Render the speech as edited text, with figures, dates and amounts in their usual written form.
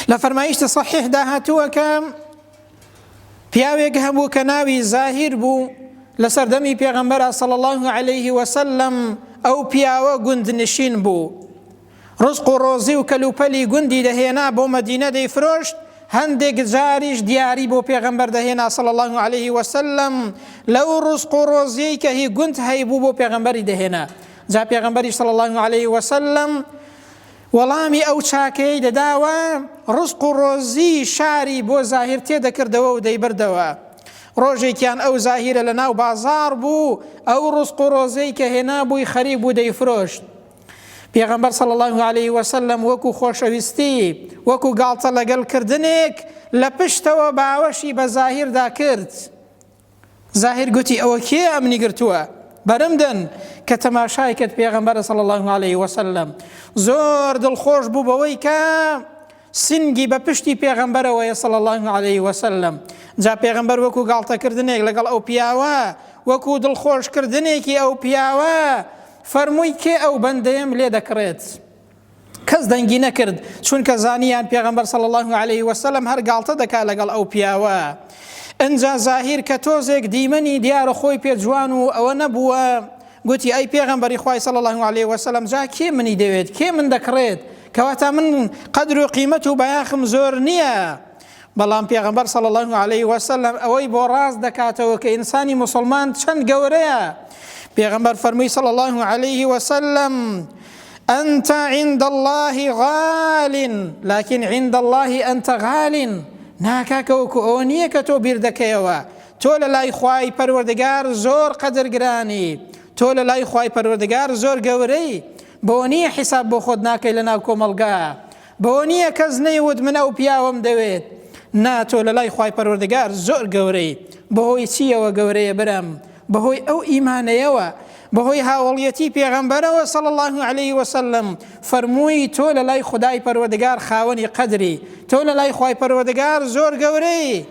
لە فەرمایشتە صحیحدا هاتووە کە پیاوێک هەبوو کە ناوی زاهیر بوو لە سەردەمی پێغەمبەرا صلی الله علیه وسلم ئەو پیاوە گوندنشین بوو ڕزق و ڕۆزی و کەلوپەلی گوندی دەهێنا بۆ مەدینە دەیفرۆشت هەندێک جاریش دیاری بۆ پێغەمبەر دەهێنا صلی الله علیه وسلم لەو ڕزق و ڕۆزیەی کە هی گوند هەیبوو بۆ پێغەمبەری دەهێنا جا پێغەمبەری صلی الله علیه وسلم وەڵامی ئەو چاکەیەی دەداوە، ڕزق و ڕۆزیی شاری بۆ زاهیر تێدەکردەوە و دەیبردەوە. ڕۆژێکیان ئەو زاهیرە لە ناو بازاڕ بوو، ئەو ڕزق و ڕۆزیەی کە هێنابووی خەریک بوو دەیفرۆشت. پێغەمبەر صلی اللە علیه وسلم وەکو خۆشەویستی، وەکو گاڵتە لەگەڵ کردنێک، لە پشتەوە باوەشی بە زاهیردا کرد. زاهیر گوتی ئەوە کێیە ئەمنی گرتووە بەرم دەن کە تەماشای کرد پێغەمبەر صلی الله علیه وسلم زۆر دڵخۆش بوو بەوەی کە سنگی بە پشتی پێغەمبەرەوەیە صلی الله علیه وسلم جا پێغەمبەر وەکو گاڵتەکردنێک لەگەڵ ئەو پیاوە وەکو دڵخۆشکردنێکی ئەو پیاوە فەرمووی کێ ئەو بەندەیەم لێ دەکڕێت کەس دەنگی نەکرد چونکە زانیان پێغەمبەر صلی اللە علیه وسلم هەر گاڵتە دەکا لەگەڵ ئەو پیاوە ئنجا زاهیر کە تۆزێک دیمەنی دیارە خۆی پێ جوان و ئەوە نەبووە گوتی ئەی پێغەمبەری خوای صلی اللە علیه وسلم جا کێ منی دەوێت کێ من دەکڕێت کەواتە من قەدر و قیمەت و بایاخم زۆر نییە بەڵام پێغەمبەر صلی اللە علیه وسلم ئەوەی بۆ ڕاست دەکاتەوە کە ئینسانی موسڵمان چەند گەورەیە پێغەمبەر فەرمووی صلی اللە علیه وسلم أنت عند الله غال لكن عند الله أنت غال ناکاکە وەکو ئەوە نییە کە تۆ بیر دەکەیەوە تۆ لە لای خوای پەروەردگار زۆر قەدرگرانی تۆ لە لای خوای پەروەردگار زۆر گەورەی بۆ نییە حیساب بۆ خۆت ناکەی لە ناو کۆمەڵگا بەوە نییە کەس نەیوت من ئەو پیاوەم دەوێت، نا تۆ لەلای خوای پەروەردگار زۆر گەورەی، بەهۆی چییەوە گەورەیە برام؟ بەهۆی ئەو ئیمانەیەوە، بەهۆی هاوەڵیەتی پێغەمبەرەوە صلی اللە علیه وسلم فەرمووی تۆ لەلای خودای پەروەردگار خاوەنی قەدری، تۆ لەلای خوای پەروەردگار زۆر گەورەی.